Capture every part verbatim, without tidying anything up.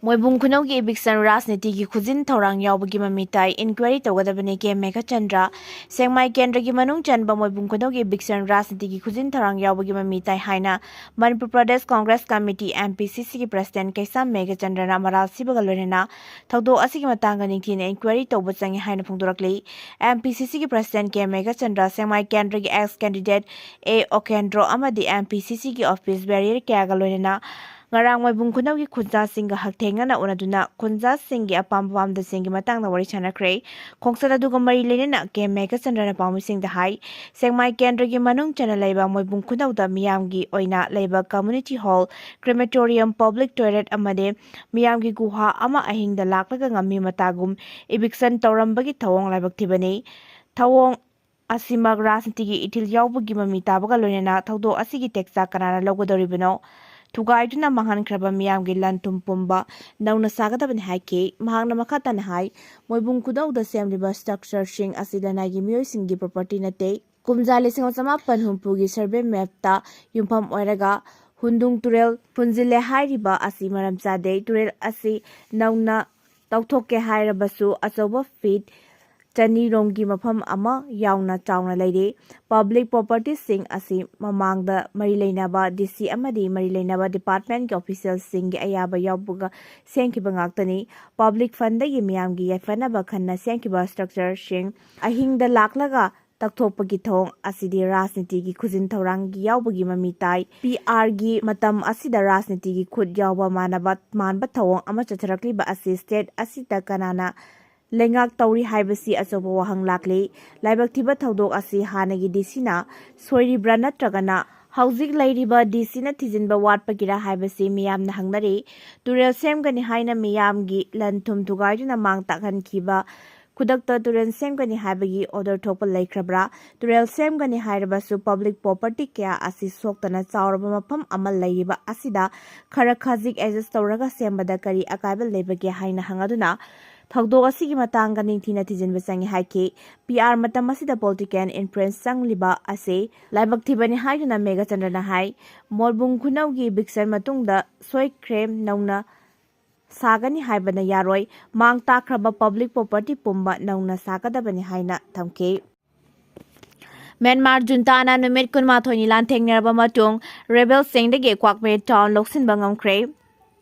ꯃꯣꯏꯕꯨꯡ ꯈꯨꯅꯧꯒꯤ eviction ꯔꯥꯖꯅꯤꯇꯤꯒꯤ ꯈꯨꯖꯤꯟ ꯊꯧꯔꯥꯡ ꯌꯥꯎꯕꯒꯤ ꯃꯃꯤ ꯇꯥꯏ, inquiry ꯇꯧꯒꯗꯕꯅꯤ ꯀꯦ ꯃꯦꯘꯆꯟꯗ꯭ꯔ꯫ ꯁꯦꯡꯃꯥꯏ ꯀꯦꯟꯗ꯭ꯔꯒꯤ ꯃꯅꯨꯡ ꯆꯟꯕ ꯃꯣꯏꯕꯨꯡ ꯈꯨꯅꯧꯒꯤ eviction ꯔꯥꯖꯅꯤꯇꯤꯒꯤ ꯈꯨꯖꯤꯟ ꯊꯧꯔꯥꯡ ꯌꯥꯎꯕꯒꯤ ꯃꯃꯤ ꯇꯥꯏ ꯍꯥꯏꯅ ꯃꯅꯤꯄꯨꯔ ꯄ꯭ꯔꯗꯦꯁ ꯀꯣꯡꯒ꯭ꯔꯦꯁ ꯀꯃꯤꯇꯤ, MPCC ꯒꯤ president ꯀꯩꯁꯥꯝ ꯃꯦꯘꯆꯟꯗ꯭ꯔꯅ ꯃꯔꯥꯜ ꯁꯤꯕꯒ ꯂꯣꯏꯅꯅ ꯊꯧꯗꯣꯛ ꯑꯁꯤꯒꯤ ꯃꯇꯥꯡꯗ ꯅꯤꯡꯊꯤꯅ inquiry ꯇꯧꯕ ꯆꯪꯏ ꯍꯥꯏꯅ ꯐꯣꯡꯗꯣꯔꯛꯂꯤ꯫ MPCC ꯒꯤ president ꯀꯦ ꯃꯦꯘꯆꯟꯗ꯭ꯔ, ꯁꯦꯡꯃꯥꯏ ꯀꯦꯟꯗ꯭ꯔꯒꯤ ex candidate ꯑꯦ ꯑꯣꯀꯦꯟꯗ꯭ꯔꯣ ꯑꯃꯗꯤ MPCC ꯒꯤ office bearer ꯀꯌꯥꯒ ꯂꯣꯏꯅꯅ ꯉꯔꯥꯡ ꯃꯣꯏꯕꯨꯡ ꯈꯨꯅꯧꯒꯤ ꯈꯨꯟꯖꯥꯁꯤꯡꯒ ꯍꯛꯊꯦꯡꯅꯅ ꯎꯅꯗꯨꯅ ꯈꯨꯟꯖꯥꯁꯤꯡꯒꯤ ꯑꯄꯥꯝꯕ ꯄꯥꯝꯗꯁꯤꯡꯒꯤ ꯃꯇꯥꯡꯗ ꯋꯥꯔꯤ ꯁꯥꯟꯅꯈ꯭ꯔꯦ꯫ ꯈꯣꯡꯆꯠ ꯑꯗꯨꯒ ꯃꯔꯤ ꯂꯩꯅꯅ ꯀꯦ ꯃꯦꯘꯆꯟꯗ꯭ꯔꯅ ꯄꯥꯎꯃꯤꯁꯤꯡꯗ ꯍꯥꯏ, ꯁꯦꯡꯃꯥꯏ ꯀꯦꯟꯗ꯭ꯔꯒꯤ ꯃꯅꯨꯡ ꯆꯟꯅ ꯂꯩꯕ ꯃꯣꯏꯕꯨꯡ ꯈꯨꯅꯧꯗ ꯃꯤꯌꯥꯝꯒꯤ ꯑꯣꯏꯅ ꯂꯩꯕ community hall, crematorium, public toilet ꯑꯃꯗꯤ ꯃꯤꯌꯥꯝꯒꯤ ꯒꯨꯍꯥ ꯑꯃ ꯑꯍꯤꯡꯗ ꯂꯥꯛꯂꯒ ꯉꯝꯃꯤ ꯃꯇꯥꯒꯨꯝ eviction ꯇꯧꯔꯝꯕꯒꯤ ꯊꯧꯑꯣꯡ ꯂꯥꯏꯕꯛ ꯊꯤꯕꯅꯤ꯫ ꯊꯧꯑꯣꯡ ꯑꯁꯤꯃꯛ ꯔꯥꯖꯅꯤꯇꯤꯒꯤ ꯏꯊꯤꯜ ꯌꯥꯎꯕꯒꯤ ꯃꯃꯤ ꯇꯥꯕꯒ ꯂꯣꯏꯅꯅ ꯊꯧꯗꯣꯛ ꯑꯁꯤꯒꯤ ꯇꯦꯛꯆꯥꯛ ꯀꯅꯥꯅ ꯂꯧꯒꯗꯧꯔꯤꯕꯅꯣ? ꯊꯨꯒꯥꯏꯗꯨꯅ ꯃꯥꯡꯍꯟꯈ꯭ꯔꯕ ꯃꯤꯌꯥꯝꯒꯤ ꯂꯟ ꯊꯨꯝ ꯄꯨꯝꯕ ꯅꯧꯅ ꯁꯥꯒꯗꯕꯅꯤ ꯍꯥꯏꯈꯤ꯫ ꯃꯍꯥꯛꯅ ꯃꯈꯥ ꯇꯥꯅ ꯍꯥꯏ, ꯃꯣꯏꯕꯨꯡ ꯈꯨꯅꯧꯗ ꯁꯦꯝꯂꯤꯕ structure ꯁꯤꯡ ꯑꯁꯤ ꯂꯅꯥꯏꯒꯤ ꯃꯤꯑꯣꯏꯁꯤꯡꯒꯤ property ꯅꯠꯇꯦ꯫ ꯀꯨꯝꯖꯥ ꯂꯤꯁꯤꯡ ꯑꯃ ꯆꯃꯥꯄꯟ ꯍꯨꯝꯐꯨꯒꯤ survey map ꯇ ꯌꯨꯝꯐꯝ ꯑꯣꯏꯔꯒ ꯍꯨꯟꯗꯨꯡ ꯇꯨꯔꯦꯜ ꯐꯨꯟꯖꯤꯜꯂꯦ ꯍꯥꯏꯔꯤꯕ ꯑꯁꯤ ꯃꯔꯝ ꯆꯥꯗꯦ꯫ ꯇꯨꯔꯦꯜ ꯑꯁꯤ ꯅꯧꯅ ꯇꯧꯊꯣꯛꯀꯦ ꯍꯥꯏꯔꯕꯁꯨ ꯑꯆꯧꯕ feet ꯆꯅꯤ ꯔꯣꯝꯒꯤ ꯃꯐꯝ ꯑꯃ ꯌꯥꯎꯅ ꯆꯥꯎꯅ ꯂꯩꯔꯤ꯫ Public property ꯁꯤꯡ ꯑꯁꯤ ꯃꯃꯥꯡꯗ ꯃꯔꯤ ꯂꯩꯅꯕ DC ꯑꯃꯗꯤ ꯃꯔꯤ ꯂꯩꯅꯕ department ꯀꯤ official ꯁꯤꯡꯒꯤ ꯑꯌꯥꯕ ꯌꯥꯎꯕꯒ ꯁꯦꯝꯈꯤꯕ ꯉꯥꯛꯇꯅꯤ꯫ Public fund ꯗꯒꯤ ꯃꯤꯌꯥꯝꯒꯤ ꯌꯥꯏꯐꯅꯕ ꯈꯟꯅ ꯁꯦꯝꯈꯤꯕ structure ꯁꯤꯡ ꯑꯍꯤꯡꯗ ꯂꯥꯛꯂꯒ ꯇꯛꯊꯣꯛꯄꯒꯤ ꯊꯧꯑꯣꯡ ꯑꯁꯤꯗꯤ ꯔꯥꯖꯅꯤꯇꯤꯒꯤ ꯈꯨꯖꯤꯟ ꯊꯧꯔꯥꯡꯒꯤ ꯌꯥꯎꯕꯒꯤ ꯃꯃꯤ ꯇꯥꯏ꯫ PR ꯒꯤ ꯃꯇꯝ ꯑꯁꯤꯗ ꯔꯥꯖꯅꯤꯇꯤꯒꯤ ꯈꯨꯠ ꯌꯥꯎꯕ ꯃꯥꯟꯅꯕ, ꯃꯥꯟꯕ ꯊꯧꯑꯣꯡ ꯑꯃ ꯆꯠꯊꯔꯛꯂꯤꯕ ꯑꯁꯤ state ꯑꯁꯤꯗ ꯀꯅꯥꯅ ꯂꯩꯉꯥꯛ ꯇꯧꯔꯤ ꯍꯥꯏꯕꯁꯤ ꯑꯆꯧꯕ ꯋꯥꯍꯪ ꯂꯥꯛꯂꯤ꯫ ꯂꯥꯏꯕꯛ ꯊꯤꯕ ꯊꯧꯗꯣꯛ ꯑꯁꯤ ꯍꯥꯟꯅꯒꯤ DC ꯅ ꯁꯣꯏꯔꯤꯕ꯭ꯔꯥ ꯅꯠꯇ꯭ꯔꯒꯅ ꯍꯧꯖꯤꯛ ꯂꯩꯔꯤꯕ DC ꯅ ꯊꯤꯖꯤꯟꯕ ꯋꯥꯠꯄꯒꯤꯔꯥ ꯍꯥꯏꯕꯁꯤ ꯃꯤꯌꯥꯝꯅ ꯍꯪꯅꯔꯤ꯫ ꯇꯨꯔꯦꯜ ꯁꯦꯝꯒꯅꯤ ꯍꯥꯏꯅ ꯃꯤꯌꯥꯝꯒꯤ ꯂꯟ ꯊꯨꯝ ꯊꯨꯒꯥꯏꯗꯨꯅ ꯃꯥꯡ ꯇꯥꯛꯍꯟꯈꯤꯕ, ꯈꯨꯗꯛꯇ ꯇꯨꯔꯦꯜ ꯁꯦꯝꯒꯅꯤ ꯍꯥꯏꯕꯒꯤ order ꯊꯣꯛꯄ ꯂꯩꯈ꯭ꯔꯕ꯭ꯔꯥ? ꯇꯨꯔꯦꯜ ꯁꯦꯝꯒꯅꯤ ꯍꯥꯏꯔꯕꯁꯨ public property ꯀꯌꯥ ꯑꯁꯤ ꯁꯣꯛꯇꯅ ꯆꯥꯎꯔꯕ ꯃꯐꯝ ꯑꯃ ꯂꯩꯔꯤꯕ ꯑꯁꯤꯗ ꯈꯔ ꯈꯖꯤꯛ adjust ꯇꯧꯔꯒ ꯁꯦꯝꯕꯗ ꯀꯔꯤ ꯑꯀꯥꯏꯕ ꯂꯩꯕꯒꯦ ꯍꯥꯏꯅ ꯍꯪꯂꯗꯨꯅ ꯊꯧꯗꯣꯛ ꯑꯁꯤꯒꯤ ꯃꯇꯥꯡꯗ ꯅꯤꯡꯊꯤꯅ ꯊꯤꯖꯤꯟꯕ ꯆꯪꯏ ꯍꯥꯏꯈꯤ꯫ PR ꯃꯇꯝ ꯑꯁꯤꯗ political influence ꯆꯪꯂꯤꯕ ꯑꯁꯤ ꯂꯥꯏꯕꯛ ꯊꯤꯕꯅꯤ ꯍꯥꯏꯗꯨꯅ ꯃꯦꯘꯆꯟꯗ꯭ꯔꯅ ꯍꯥꯏ꯫ ꯃꯣꯏꯕꯨꯡ ꯈꯨꯅꯧꯒꯤ eviction ꯃꯇꯨꯡꯗ ꯁꯣꯏꯈ꯭ꯔꯦ, ꯅꯧꯅ ꯁꯥꯒꯅꯤ ꯍꯥꯏꯕꯅ ꯌꯥꯔꯣꯏ꯫ ꯃꯥꯡ ꯇꯥꯛꯈ꯭ꯔꯕ ꯄꯕ꯭ꯂꯤꯛ ꯄ꯭ꯔꯣꯄꯔꯇꯤ ꯄꯨꯝꯕ ꯅꯧꯅ ꯁꯥꯒꯗꯕꯅꯤ ꯍꯥꯏꯅ ꯊꯝꯈꯤ꯫ ꯃ꯭ꯌꯥꯟꯃꯥꯔ ꯖꯨꯟꯇꯥꯅ ꯅꯨꯃꯤꯠ ꯀꯨꯟꯃꯥꯊꯣꯏꯅꯤ ꯂꯥꯟꯊꯦꯡꯅꯔꯕ ꯃꯇꯨꯡ ꯔꯦꯕꯦꯜꯁꯤꯡꯗꯒꯤ ꯀ꯭ꯋꯥꯛꯃꯦ ꯇꯥꯎꯟ ꯂꯧꯁꯤꯟꯕ ꯉꯝꯈ꯭ꯔꯦ꯫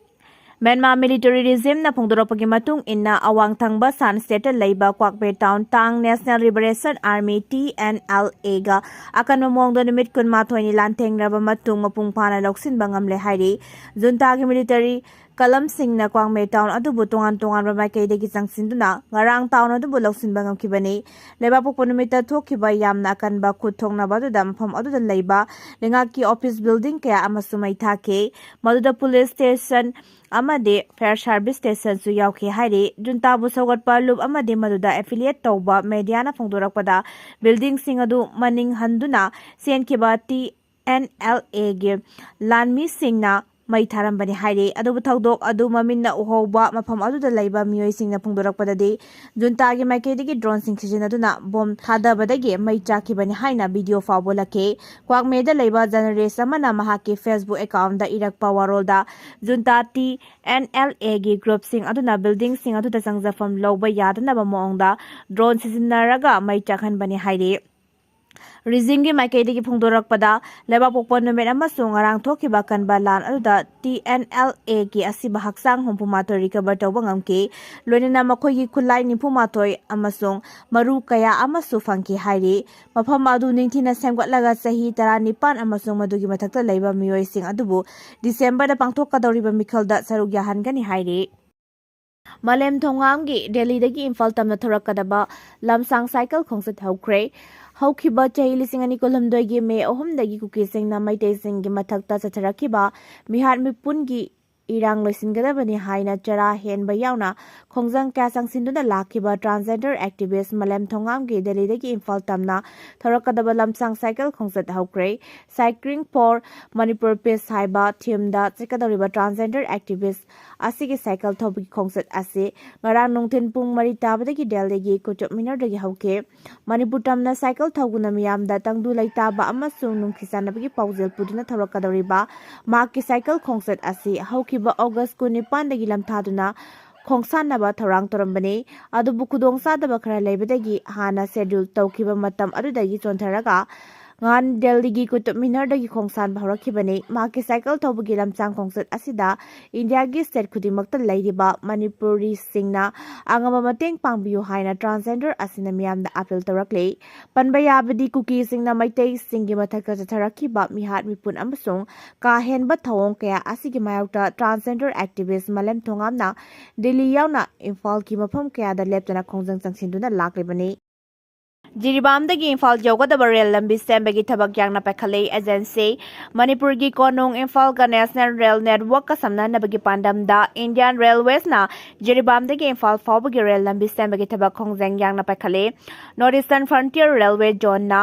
ꯃ꯭ꯌꯥꯟꯃꯥꯔ ꯃꯤꯂꯤꯇꯔꯤ ꯔꯤꯖꯤꯝꯅ ꯐꯣꯡꯗꯣꯔꯛꯄꯒꯤ ꯃꯇꯨꯡ ꯏꯟꯅ, ꯑꯋꯥꯡ ꯊꯪꯕ ꯁꯥꯟ ꯁ꯭ꯇꯦꯠꯇ ꯂꯩꯕ ꯀ꯭ꯋꯥꯛꯃꯦ town Ta'ang national liberation army, T N L ꯑꯦꯒ ꯑꯀꯟꯕ ꯃꯑꯣꯡꯗ ꯅꯨꯃꯤꯠ ꯀꯨꯟꯃꯥꯊꯣꯏꯅꯤ ꯂꯥꯟꯊꯦꯡꯅꯔꯕ ꯃꯇꯨꯡ ꯃꯄꯨꯡ ꯐꯥꯅ ꯂꯧꯁꯤꯟꯕ ꯉꯝꯂꯦ ꯍꯥꯏꯔꯤ꯫ ꯖꯨꯟꯇꯥꯒꯤ ꯃꯤꯂꯤꯇꯔꯤ ꯀꯂꯝꯁꯤꯡꯅ ꯀ꯭ꯋꯥꯛꯃꯦ ꯇꯥꯎꯟ ꯑꯗꯨꯕꯨ ꯇꯣꯉꯥꯟ ꯇꯣꯉꯥꯟꯕ ꯃꯥꯏꯀꯩꯗꯒꯤ ꯆꯪꯁꯤꯟꯗꯨꯅ ꯉꯔꯥꯡ ꯇꯥꯎꯟ ꯑꯗꯨꯕꯨ ꯂꯧꯁꯤꯟꯕ ꯉꯝꯈꯤꯕꯅꯤ꯫ ꯂꯩꯕꯥꯛꯄꯣꯛꯄ ꯅꯨꯃꯤꯠꯇ ꯊꯣꯛꯈꯤꯕ ꯌꯥꯝꯅ ꯑꯀꯟꯕ ꯈꯨꯠ ꯊꯣꯛꯅꯕ ꯑꯗꯨꯗ ꯃꯐꯝ ꯑꯗꯨꯗ ꯂꯩꯕ ꯂꯩꯉꯥꯛꯀꯤ ꯑꯣꯐꯤꯁ ꯕꯤꯜꯗꯤꯡ ꯀꯌꯥ ꯑꯃꯁꯨ ꯃꯩ ꯊꯥꯈꯤ꯫ ꯃꯗꯨꯗ ꯄꯨꯂꯤꯁ ꯁ꯭ꯇꯦꯁꯟ ꯑꯃꯗꯤ ꯐꯥꯌꯔ ꯁꯥꯔꯚꯤꯁ ꯁ꯭ꯇꯦꯁꯟꯁꯨ ꯌꯥꯎꯈꯤ ꯍꯥꯏꯔꯤ꯫ ꯖꯨꯟꯇꯥꯕꯨ ꯁꯧꯒꯠꯄ ꯂꯨꯞ ꯑꯃꯗꯤ ꯃꯗꯨꯗ ꯑꯦꯐꯤꯂꯤꯌꯦꯠ ꯇꯧꯕ ꯃꯦꯗꯤꯌꯥꯅ ꯐꯣꯡꯗꯣꯔꯛꯄꯗ, ꯕꯤꯜꯗꯤꯡꯁꯤꯡ ꯑꯗꯨ ꯃꯅꯤꯡ ꯍꯟꯗꯨꯅ ꯆꯦꯟꯈꯤꯕ ꯇꯤ ꯑꯦꯟ ꯑꯦꯜ ꯑꯦꯒꯤ ꯂꯥꯟꯃꯤꯁꯤꯡꯅ ꯃꯩ ꯊꯥꯔꯝꯕꯅꯤ ꯍꯥꯏꯔꯤ꯫ ꯑꯗꯨꯕꯨ ꯊꯧꯗꯣꯛ ꯑꯗꯨ ꯃꯃꯤꯠꯅ ꯎꯍꯧꯕ ꯃꯐꯝ ꯑꯗꯨꯗ ꯂꯩꯕ ꯃꯤꯑꯣꯏꯁꯤꯡꯅ ꯐꯣꯡꯗꯣꯔꯛꯄꯗꯗꯤ, ꯖꯨꯟꯇꯥꯒꯤ ꯃꯥꯏꯀꯩꯗꯒꯤ ꯗ꯭ꯔꯣꯟꯁꯤꯡ ꯁꯤꯖꯤꯟꯅꯗꯨꯅ ꯕꯣꯝ ꯊꯥꯗꯕꯗꯒꯤ ꯃꯩ ꯆꯥꯛꯈꯤꯕꯅꯤ ꯍꯥꯏꯅ ꯚꯤꯗꯤꯑꯣ ꯐꯥꯎꯕ ꯎꯠꯂꯛꯈꯤ꯫ ꯀ꯭ꯋꯥꯛꯃꯦꯗ ꯂꯩꯕ ꯖꯔꯅꯦꯂꯤꯁ ꯑꯃꯅ ꯃꯍꯥꯛꯀꯤ ꯐꯦꯁꯕꯨꯛ ꯑꯦꯀꯥꯎꯟꯗ ꯏꯔꯛꯄ ꯋꯥꯔꯣꯜꯗ, ꯖꯨꯟꯇꯥ ꯇꯤ ꯑꯦꯟ ꯑꯦꯜ ꯑꯦꯒꯤ ꯒ꯭ꯔꯨꯞꯁꯤꯡ ꯑꯗꯨꯅ ꯕꯤꯜꯗꯤꯡꯁꯤꯡ ꯑꯗꯨꯗ ꯆꯪꯖꯐꯝ ꯂꯧꯕ ꯌꯥꯗꯅꯕ ꯃꯑꯣꯡꯗ ꯗ꯭ꯔꯣꯟ ꯁꯤꯖꯤꯟꯅꯔꯒ ꯃꯩ ꯆꯥꯛꯍꯟꯕꯅꯤ ꯍꯥꯏꯔꯤ꯫ ꯔꯤꯖꯤꯝꯒꯤ ꯃꯥꯏꯀꯩꯗꯒꯤ ꯐꯣꯡꯗꯣꯔꯛꯄꯗ, ꯂꯩꯕꯥꯛꯄꯣꯛꯄ ꯅꯨꯃꯤꯠ ꯑꯃꯁꯨꯡ ꯉꯔꯥꯡ ꯊꯣꯛꯈꯤꯕ ꯑꯀꯟꯕ ꯂꯥꯟ ꯑꯗꯨꯗ ꯇꯤ ꯑꯦꯟ ꯑꯦꯜ ꯑꯦꯒꯤ ꯑꯁꯤꯕ ꯍꯛꯆꯥꯡ ꯍꯨꯝꯐꯨ ꯃꯥꯊꯣꯏ ꯔꯤꯀꯚꯔ ꯇꯧꯕ ꯉꯝꯈꯤ꯫ ꯂꯣꯏꯅꯅ ꯃꯈꯣꯏꯒꯤ ꯈꯨꯠꯂꯥꯏ ꯅꯤꯐꯨ ꯃꯥꯊꯣꯏ ꯑꯃꯁꯨꯡ ꯃꯔꯨ ꯀꯌꯥ ꯑꯃꯁꯨ ꯐꯪꯈꯤ ꯍꯥꯏꯔꯤ꯫ ꯃꯐꯝ ꯑꯗꯨ ꯅꯤꯡꯊꯤꯅ ꯁꯦꯝꯒꯠꯂꯒ ꯆꯍꯤ ꯇꯔꯥꯅꯤꯄꯥꯟ ꯑꯃꯁꯨꯡ ꯃꯗꯨꯒꯤ ꯃꯊꯛꯇ ꯂꯩꯕ ꯃꯤꯑꯣꯏꯁꯤꯡ ꯑꯗꯨꯕꯨ ꯗꯤꯁꯦꯝꯕꯔꯗ ꯄꯥꯡꯊꯣꯛꯀꯗꯧꯔꯤꯕ ꯃꯤꯈꯜꯗ ꯁꯔꯨꯛ ꯌꯥꯍꯟꯒꯅꯤ ꯍꯥꯏꯔꯤ꯫ ꯃꯥꯂꯦꯝ ꯊꯣꯡꯉꯥꯝꯒꯤ ꯗꯦꯜꯂꯤꯗꯒꯤ ꯏꯝꯐꯥꯜ ꯇꯝꯅ ꯊꯣꯔꯛꯀꯗꯕ ꯂꯝꯁꯥꯡ ꯁꯥꯏꯀꯜ ꯈꯣꯡꯆꯠ ꯍꯧꯈ꯭ꯔꯦ꯫ ꯍꯧꯈꯤꯕ ꯆꯍꯤ ꯂꯤꯁꯤꯡ ꯑꯅꯤ ꯀꯨꯟꯍꯨꯝꯗꯣꯏꯒꯤ ꯃꯦ ꯑꯍꯨꯝꯗꯒꯤ ꯀꯨꯀꯤꯁꯤꯡꯅ ꯃꯩꯇꯩꯁꯤꯡꯒꯤ ꯃꯊꯛꯇ ꯆꯠꯊꯔꯛꯈꯤꯕ ꯃꯤꯍꯥꯠ ꯃꯤꯄꯨꯟꯒꯤ ꯏꯔꯥꯡ ꯂꯣꯏꯁꯤꯟꯒꯗꯕꯅꯤ ꯍꯥꯏꯅ ꯆꯔꯥ ꯍꯦꯟꯕ ꯌꯥꯎꯅ ꯈꯣꯡꯖꯪ ꯀꯌꯥ ꯆꯪꯁꯤꯟꯗꯨꯅ ꯂꯥꯛꯈꯤꯕ ꯇ꯭ꯔꯥꯟꯁꯖꯦꯟꯗꯔ ꯑꯦꯛꯇꯤꯚꯤꯁ꯭ꯠ ꯃꯥꯂꯦꯝ ꯊꯣꯡꯉꯥꯝꯒꯤ ꯗꯦꯜꯂꯤꯗꯒꯤ ꯏꯝꯐꯥꯜ ꯇꯝꯅ ꯊꯣꯔꯛꯀꯗꯕ ꯂꯝꯁꯥꯡ ꯁꯥꯏꯀꯜ ꯈꯣꯡꯆꯠ ꯍꯧꯈ꯭ꯔꯦ꯫ Cycling for Manipur Peace ꯍꯥꯏꯕ ꯊꯤꯝꯗ ꯆꯠꯀꯗꯧꯔꯤꯕ ꯇ꯭ꯔꯥꯟꯁꯖꯦꯟꯗꯔ ꯑꯦꯛꯇꯤꯚꯤꯁ꯭ꯠ ꯑꯁꯤꯒꯤ ꯁꯥꯏꯀꯜ ꯊꯧꯕꯒꯤ ꯈꯣꯡꯆꯠ ꯑꯁꯤ ꯉꯔꯥꯡ ꯅꯨꯡꯊꯤꯜ ꯄꯨꯡ ꯃꯔꯤ ꯇꯥꯕꯗꯒꯤ ꯗꯦꯜꯂꯤꯒꯤ ꯀꯨꯇꯨꯕ ꯃꯤꯅꯔꯗꯒꯤ ꯍꯧꯈꯤ꯫ ꯃꯅꯤꯄꯨꯔ ꯇꯝꯅ ꯁꯥꯏꯀꯜ ꯊꯧꯗꯨꯅ ꯃꯤꯌꯥꯝꯗ ꯇꯪꯗꯨ ꯂꯩꯇꯥꯕ ꯑꯃꯁꯨꯡ ꯅꯨꯡꯁꯤ ꯆꯥꯟꯅꯕꯒꯤ ꯄꯥꯎꯖꯦꯜ ꯄꯨꯗꯨꯅ ꯊꯧꯔꯛꯀꯗꯧꯔꯤꯕ ꯃꯍꯥꯛꯀꯤ ꯁꯥꯏꯀꯜ ꯈꯣꯡꯆꯠ ꯑꯁꯤ ꯍꯧꯈꯤꯕ ꯑꯣꯒꯁ ꯀꯨꯟꯅꯤꯄꯥꯟꯗꯒꯤ ꯂꯝꯊꯥꯗꯨꯅ ꯈꯣꯡꯁꯥꯟꯅꯕ ꯊꯧꯔꯥꯡ ꯇꯧꯔꯝꯕꯅꯤ꯫ ꯑꯗꯨꯕꯨ ꯈꯨꯗꯣꯡꯆꯥꯗꯕ ꯈꯔ ꯂꯩꯕꯗꯒꯤ ꯍꯥꯟꯅ ꯁꯦꯗ꯭ꯌꯨꯜ ꯇꯧꯈꯤꯕ ꯃꯇꯝ ꯑꯗꯨꯗꯒꯤ ꯆꯣꯟꯊꯔꯒ ꯉꯍꯥꯟ ꯗꯦꯜꯂꯤꯒꯤ ꯀꯨꯇꯨꯕ ꯃꯤꯅꯔꯗꯒꯤ ꯈꯣꯡꯁꯥꯟꯕ ꯍꯧꯔꯛꯈꯤꯕꯅꯤ꯫ ꯃꯍꯥꯛꯀꯤ ꯁꯥꯏꯀꯜ ꯊꯧꯕꯒꯤ ꯂꯝꯁꯥꯡ ꯈꯣꯡꯆꯠ ꯑꯁꯤꯗ ꯏꯟꯗꯤꯌꯥꯒꯤ ꯁ꯭ꯇꯦꯠ ꯈꯨꯗꯤꯡꯃꯛꯇ ꯂꯩꯔꯤꯕ ꯃꯅꯤꯄꯨꯔꯤꯁꯤꯡꯅ ꯑꯉꯝꯕ ꯃꯇꯦꯡ ꯄꯥꯡꯕꯤꯌꯨ ꯍꯥꯏꯅ ꯇ꯭ꯔꯥꯟꯁꯖꯦꯟꯗꯔ ꯑꯁꯤꯅ ꯃꯤꯌꯥꯝꯗ ꯑꯥꯄꯤꯜ ꯇꯧꯔꯛꯂꯤ꯫ ꯄꯟꯕ ꯌꯥꯕꯗꯤ ꯀꯨꯀꯤꯁꯤꯡꯅ ꯃꯩꯇꯩꯁꯤꯡꯒꯤ ꯃꯊꯛꯇ ꯆꯠꯊꯔꯛꯈꯤꯕ ꯃꯤꯍꯥꯠ ꯃꯤꯄꯨꯟ ꯑꯃꯁꯨꯡ ꯀꯥ ꯍꯦꯟꯕ ꯊꯧꯑꯣꯡ ꯀꯌꯥ ꯑꯁꯤꯒꯤ ꯃꯥꯌꯣꯛꯇ ꯇ꯭ꯔꯥꯟꯁꯖꯦꯟꯗꯔ ꯑꯦꯛꯇꯤꯚꯤꯁ꯭ꯠ ꯃꯥꯂꯦꯝ ꯊꯣꯉꯥꯝꯅ ꯗꯤꯜꯂꯤ ꯌꯥꯎꯅ ꯏꯝꯐꯥꯜꯒꯤ ꯃꯐꯝ ꯀꯌꯥꯗ ꯂꯦꯞꯇꯅ ꯈꯣꯡꯖꯪ ꯆꯪꯁꯤꯟꯗꯨꯅ ꯂꯥꯛꯂꯤꯕꯅꯤ꯫ ꯖꯤꯔꯤꯕꯥꯝꯗꯒꯤ ꯏꯝꯐꯥꯜ ꯌꯧꯒꯗꯕ ꯔꯦꯜ ꯂꯝꯕꯤ ꯁꯦꯝꯕꯒꯤ ꯊꯕꯛ ꯌꯥꯡꯅ ꯄꯥꯏꯈꯠꯂꯦ꯫ ꯑꯦꯖꯦꯟꯁꯤ ꯃꯅꯤꯄꯨꯔꯒꯤ ꯀꯣꯅꯨꯡ ꯏꯝꯐꯥꯜꯒ ꯅꯦꯁꯅꯦꯜ ꯔꯦꯜ ꯅꯦꯠꯋꯥꯔꯛꯀ ꯁꯝꯅꯍꯟꯅꯕꯒꯤ ꯄꯥꯟꯗꯝꯗ ꯏꯟꯗꯤꯌꯥꯟ ꯔꯦꯜꯋꯦꯁꯅ ꯖꯤꯔꯤꯕꯥꯝꯗꯒꯤ ꯏꯝꯐꯥꯜ ꯐꯥꯎꯕꯒꯤ ꯔꯦꯜ ꯂꯝꯕꯤ ꯁꯦꯝꯕꯒꯤ ꯊꯕꯛ ꯈꯣꯡꯖꯪ ꯌꯥꯡꯅ ꯄꯥꯏꯈꯠꯂꯦ꯫ ꯅꯣꯔꯠ ꯏꯁꯇꯔꯟ ꯐ꯭ꯔꯟꯇꯤꯌꯔ ꯔꯦꯜꯋꯦ ꯖꯣꯟꯅ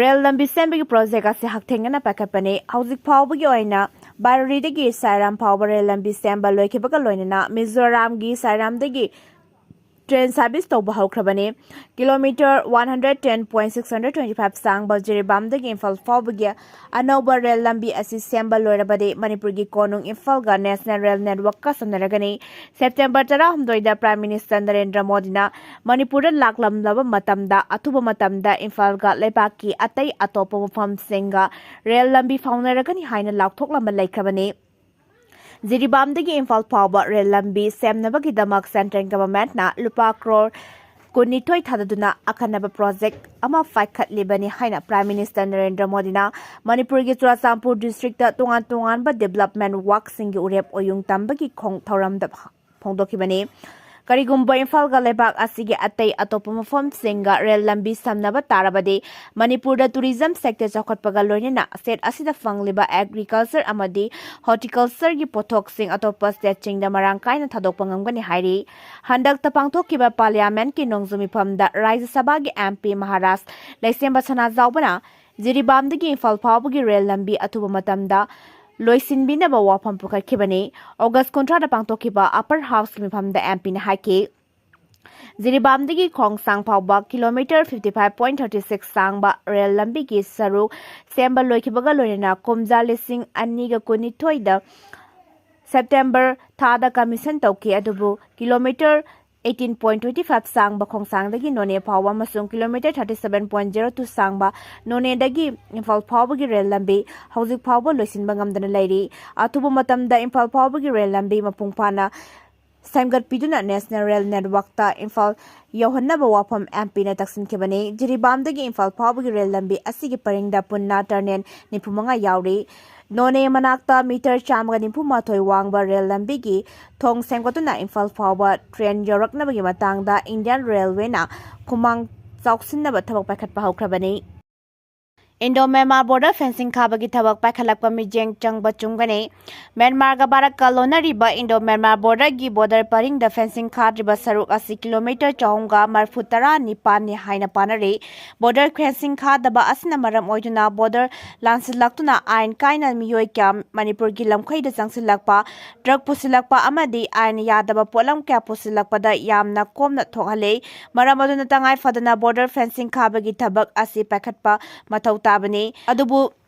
ꯔꯦꯜ ꯂꯝꯕꯤ ꯁꯦꯝꯕꯒꯤ ꯄ꯭ꯔꯣꯖꯦꯛ ꯑꯁꯤ ꯍꯛꯊꯦꯡꯅꯅ ꯄꯥꯏꯈꯠꯄꯅꯤ꯫ ꯍꯧꯖꯤꯛ ꯐꯥꯎꯕꯒꯤ ꯑꯣꯏꯅ ꯕꯥꯔꯣꯔꯤꯗꯒꯤ ꯁꯥꯏꯔꯥꯝ ꯐꯥꯎꯕ ꯔꯦꯜ ꯂꯝꯕꯤ ꯁꯦꯝꯕ ꯂꯣꯏꯈꯤꯕꯒ ꯂꯣꯏꯅꯅ ꯃꯤꯖꯣꯔꯥꯝꯒꯤ ꯁꯥꯏꯔꯥꯝꯗꯒꯤ ꯇ꯭ꯔꯦꯟ ꯁꯥꯔꯚꯤꯁ ꯇꯧꯕ ꯍꯧꯈ꯭ꯔꯕꯅꯤ꯫ Kilometre one hundred ten point six hundred twenty five ꯁꯥꯡꯕ ꯖꯤꯔꯤꯕꯥꯝꯗꯒꯤ ꯏꯝꯐꯥꯜ ꯐꯥꯎꯕꯒꯤ ꯑꯅꯧꯕ ꯔꯦꯜ ꯂꯝꯕꯤ ꯑꯁꯤ ꯁꯦꯝꯕ ꯂꯣꯏꯔꯕꯗꯤ ꯃꯅꯤꯄꯨꯔꯒꯤ ꯀꯣꯅꯨꯡ ꯏꯝꯐꯥꯜꯒ ꯅꯦꯁꯅꯦꯜ ꯔꯦꯜ ꯅꯦꯠꯋꯥꯔꯛꯀ ꯁꯝꯅꯔꯒꯅꯤ꯫ ꯁꯦꯞꯇꯦꯝꯕꯔ ꯇꯔꯥꯍꯨꯝꯗꯣꯏꯗ ꯄ꯭ꯔꯥꯏꯝ ꯃꯤꯅꯤꯁꯇꯔ ꯅꯔꯦꯟꯗ꯭ꯔ ꯃꯣꯗꯤꯅ ꯃꯅꯤꯄꯨꯔꯗ ꯂꯥꯛꯂꯝꯂꯕ ꯃꯇꯝꯗ ꯑꯊꯨꯕ ꯃꯇꯝꯗ ꯏꯝꯐꯥꯜꯒ ꯂꯩꯕꯥꯛꯀꯤ ꯑꯇꯩ ꯑꯇꯣꯞꯄ ꯃꯐꯝꯁꯤꯡꯒ ꯔꯦꯜ ꯂꯝꯕꯤ ꯐꯥꯎꯅꯔꯒꯅꯤ ꯍꯥꯏꯅ ꯂꯥꯎꯊꯣꯛꯂꯝꯕ ꯂꯩꯈ꯭ꯔꯕꯅꯤ꯫ ꯖꯤꯔꯤꯕꯥꯝꯗꯒꯤ ꯏꯝꯐꯥꯜ ꯐꯥꯎꯕ ꯔꯦꯜ ꯂꯝꯕꯤ ꯁꯦꯝꯅꯕꯒꯤꯗꯃꯛ ꯁꯦꯟꯇ꯭ꯔꯦꯜ ꯒꯚꯔꯟꯃꯦꯟꯠꯅ ꯂꯨꯄꯥ ꯀ꯭ꯔꯣꯔ ꯀꯨꯟꯅꯤꯊꯣꯏ ꯊꯥꯗꯗꯨꯅ ꯑꯈꯟꯅꯕ ꯄ꯭ꯔꯣꯖꯦꯛ ꯑꯃ ꯄꯥꯏꯈꯠꯂꯤꯕꯅꯤ ꯍꯥꯏꯅ ꯄ꯭ꯔꯥꯏꯝ ꯃꯤꯅꯤꯁꯇꯔ ꯅꯔꯦꯟꯗ꯭ꯔ ꯃꯣꯗꯤꯅ ꯃꯅꯤꯄꯨꯔꯒꯤ ꯆꯨꯔꯥꯆꯥꯟꯄꯨꯔ ꯗꯤꯁꯇ꯭ꯔꯤꯛꯇ ꯇꯣꯉꯥꯟ ꯇꯣꯉꯥꯟꯕ ꯗꯤꯕꯦꯂꯞꯃꯦꯟꯠ ꯋꯥꯔꯛꯁꯤꯡꯒꯤ ꯎꯔꯦꯞ ꯑꯣꯌꯨꯡ ꯇꯝꯕꯒꯤ ꯈꯣꯡ ꯊꯧꯔꯝꯗ ꯐꯣꯡꯗꯣꯛꯈꯤꯕꯅꯤ꯫ ꯀꯔꯤꯒꯨꯝꯕ ꯏꯝꯐꯥꯜꯒ ꯂꯩꯕꯥꯛ ꯑꯁꯤꯒꯤ ꯑꯇꯩ ꯑꯇꯣꯞꯄ ꯃꯐꯝꯁꯤꯡꯒ ꯔꯦꯜ ꯂꯝꯕꯤ ꯁꯝꯅꯕ ꯇꯥꯔꯕꯗꯤ ꯃꯅꯤꯄꯨꯔꯗ ꯇꯨꯔꯤꯖꯝ ꯁꯦꯛꯇꯔ ꯆꯥꯎꯈꯠꯄꯒ ꯂꯣꯏꯅꯅ ꯁ꯭ꯇꯦꯠ ꯑꯁꯤꯗ ꯐꯪꯂꯤꯕ ꯑꯦꯒ꯭ꯔꯤꯀꯜꯆꯔ ꯑꯃꯗꯤ ꯍꯣꯔꯇꯤꯀꯜꯆꯔꯒꯤ ꯄꯣꯠꯊꯣꯛꯁꯤꯡ ꯑꯇꯣꯞꯄ ꯁ꯭ꯇꯦꯠꯁꯤꯡꯗ ꯃꯔꯥꯡ ꯀꯥꯏꯅ ꯊꯥꯗꯣꯛꯄ ꯉꯝꯒꯅꯤ ꯍꯥꯏꯔꯤ꯫ ꯍꯟꯗꯛꯇ ꯄꯥꯡꯊꯣꯛꯈꯤꯕ ꯄꯥꯔꯂꯤꯌꯥꯃꯦꯟꯠꯀꯤ ꯅꯣꯡꯖꯨ ꯃꯤꯐꯝꯗ ꯔꯥꯖ꯭ꯌ ꯁꯚꯥꯒꯤ ꯑꯦꯝ ꯄꯤ ꯃꯍꯥꯔꯥꯖ ꯂꯩꯁꯦꯝꯕ ꯁꯅꯥꯖꯥꯎꯕꯅ ꯖꯤꯔꯤꯕꯥꯝꯗꯒꯤ ꯏꯝꯐꯥꯜ ꯐꯥꯎꯕꯒꯤ ꯔꯦꯜ ꯂꯝꯕꯤ ꯑꯊꯨꯕ ꯃꯇꯝꯗ ꯂꯣꯏꯁꯤꯟꯕꯤꯅꯕ ꯋꯥꯐꯝ ꯄꯨꯈꯠꯈꯤꯕꯅꯤ꯫ ꯑꯣꯒꯁ ꯀꯨꯟꯊ꯭ꯔꯥꯗ ꯄꯥꯡꯊꯣꯛꯈꯤꯕ ꯑꯄꯔ ꯍꯥꯎꯁꯀꯤ ꯃꯤꯐꯝꯗ ꯑꯦꯝ ꯄꯤꯅ ꯍꯥꯏꯈꯤ꯫ ꯖꯤꯔꯤꯕꯥꯝꯗꯒꯤ ꯈꯣꯡꯁꯥꯡ ꯐꯥꯎꯕ kilometre fifty five point thirty six ꯁꯥꯡꯕ ꯔꯦꯜ ꯂꯝꯕꯤꯒꯤ ꯁꯔꯨꯛ ꯁꯦꯝꯕ ꯂꯣꯏꯈꯤꯕꯒ ꯂꯣꯏꯅꯅ ꯀꯨꯝꯖꯥ ꯂꯤꯁꯤꯡ ꯑꯅꯤꯒ ꯀꯨꯟꯅꯤꯊꯣꯏꯗ ꯁꯦꯞꯇꯦꯝꯕꯔ ꯊꯥꯗ ꯀꯃꯤꯁꯟ ꯇꯧꯈꯤ, ꯑꯗꯨꯕꯨ kilometre eighteen point twenty five ꯁꯥꯡꯕ ꯈꯣꯡꯁꯥꯡꯗꯒꯤ ꯅꯣꯅꯦ ꯐꯥꯎꯕ ꯑꯃꯁꯨꯡ kilometre thirty seven point zero two ꯁꯥꯡꯕ ꯅꯣꯅꯦꯗꯒꯤ ꯏꯝꯐꯥꯜ ꯐꯥꯎꯕꯒꯤ ꯔꯦꯜ ꯂꯝꯕꯤ ꯍꯧꯖꯤꯛ ꯐꯥꯎꯕ ꯂꯣꯏꯁꯤꯟꯕ ꯉꯝꯗꯅ ꯂꯩꯔꯤ꯫ ꯑꯊꯨꯕ ꯃꯇꯝꯗ ꯏꯝꯐꯥꯜ ꯐꯥꯎꯕꯒꯤ ꯔꯦꯜ ꯂꯝꯕꯤ ꯃꯄꯨꯡ ꯐꯥꯅ ꯁꯦꯝꯒꯠꯄꯤꯗꯨꯅ ꯅꯦꯁꯅꯦꯜ ꯔꯦꯜ ꯅꯦꯠꯋꯥꯔꯛꯇ ꯏꯝꯐꯥꯜ ꯌꯧꯍꯟꯅꯕ ꯋꯥꯐꯝ ꯑꯦꯝ ꯄꯤꯅ ꯇꯛꯁꯤꯟꯈꯤꯕꯅꯤ꯫ ꯖꯤꯔꯤꯕꯥꯝꯗꯒꯤ ꯏꯝꯐꯥꯜ ꯐꯥꯎꯕꯒꯤ ꯔꯦꯜ ꯂꯝꯕꯤ ꯑꯁꯤꯒꯤ ꯄꯔꯤꯡꯗ ꯄꯨꯟꯅ ꯇꯔꯅꯦꯜ ꯅꯤꯐꯨ ꯃꯉꯥ ꯌꯥꯎꯔꯤ꯫ ꯅꯣꯅꯦ ꯃꯅꯥꯛꯇ ꯃꯤꯇꯔ ꯆꯥꯝꯃꯒ ꯅꯤꯐꯨ ꯃꯥꯊꯣꯏ ꯋꯥꯡꯕ ꯔꯦꯜ ꯂꯝꯕꯤꯒꯤ ꯊꯣꯡ ꯁꯦꯝꯒꯠꯇꯨꯅ ꯏꯝꯐꯥꯜ ꯐꯥꯎꯕ ꯇ꯭ꯔꯦꯟ ꯌꯧꯔꯛꯅꯕꯒꯤ ꯃꯇꯥꯡꯗ ꯏꯟꯗꯤꯌꯥꯟ ꯔꯦꯜꯋꯦꯅ ꯈꯨꯃꯥꯡ ꯆꯥꯎꯁꯤꯟꯅꯕ ꯊꯕꯛ ꯄꯥꯏꯈꯠꯄ ꯍꯧꯈ꯭ꯔꯕꯅꯤ꯫ ꯏꯟꯗꯣ ꯃ꯭ꯌꯥꯟꯃꯥꯔ ꯕꯣꯔꯗꯔ ꯐꯦꯟꯁꯤꯡ ꯈꯥꯕꯒꯤ ꯊꯕꯛ ꯄꯥꯏꯈꯠꯂꯛꯄ ꯃꯤꯠꯌꯦꯡ ꯆꯪꯕ ꯆꯨꯝꯒꯅꯤ꯫ ꯃ꯭ꯌꯥꯟꯃꯥꯔꯒ ꯚꯥꯔꯠꯀ ꯂꯣꯟꯅꯔꯤꯕ ꯏꯟꯗꯣ ꯃ꯭ꯌꯥꯟꯃꯥꯔ ꯕꯣꯔꯗꯔꯒꯤ ꯕꯣꯔꯗꯔ ꯄꯔꯤꯡꯗ ꯐꯦꯟꯁꯤꯡ ꯈꯥꯗ꯭ꯔꯤꯕ ꯁꯔꯨꯛ ꯑꯁꯤ ꯀꯤꯂꯣꯃꯤꯇꯔ ꯆꯍꯨꯝꯒ ꯃꯔꯤꯐꯨ ꯇꯔꯥ ꯅꯤꯄꯥꯟꯅꯤ ꯍꯥꯏꯅ ꯄꯥꯅꯔꯤ꯫ ꯕꯣꯔꯗꯔ ꯐꯦꯟꯁꯤꯡ ꯈꯥꯗꯕ ꯑꯁꯤꯅ ꯃꯔꯝ ꯑꯣꯏꯗꯨꯅ ꯕꯣꯔꯗꯔ ꯂꯥꯟꯁꯤꯜꯂꯛꯇꯨꯅ ꯑꯥꯏꯟ ꯀꯥꯏꯅ ꯃꯤꯑꯣꯏ ꯀꯌꯥ ꯃꯅꯤꯄꯨꯔꯒꯤ ꯂꯝꯈꯩꯗ ꯆꯪꯁꯤꯜꯂꯛꯄ, ꯗ꯭ꯔꯒ ꯄꯨꯁꯤꯜꯂꯛꯄ ꯑꯃꯗꯤ ꯑꯥꯏꯟ ꯌꯥꯗꯕ ꯄꯣꯠꯂꯝ ꯀꯌꯥ ꯄꯨꯁꯤꯜꯂꯛꯄꯗ ꯌꯥꯝꯅ ꯀꯣꯝꯅ ꯊꯣꯛꯍꯜꯂꯤ꯫ ꯃꯔꯝ ꯑꯗꯨꯅ ꯇꯉꯥꯏ ꯐꯗꯅ ꯕꯣꯔꯗꯔ ꯐꯦꯟꯁꯤꯡ ꯈꯥꯕꯒꯤ ꯊꯕꯛ ꯑꯁꯤ ꯄꯥꯏꯈꯠꯄ ꯃꯊꯧ ꯇꯥꯕꯅꯤ꯫ ꯑꯗꯨꯕꯨ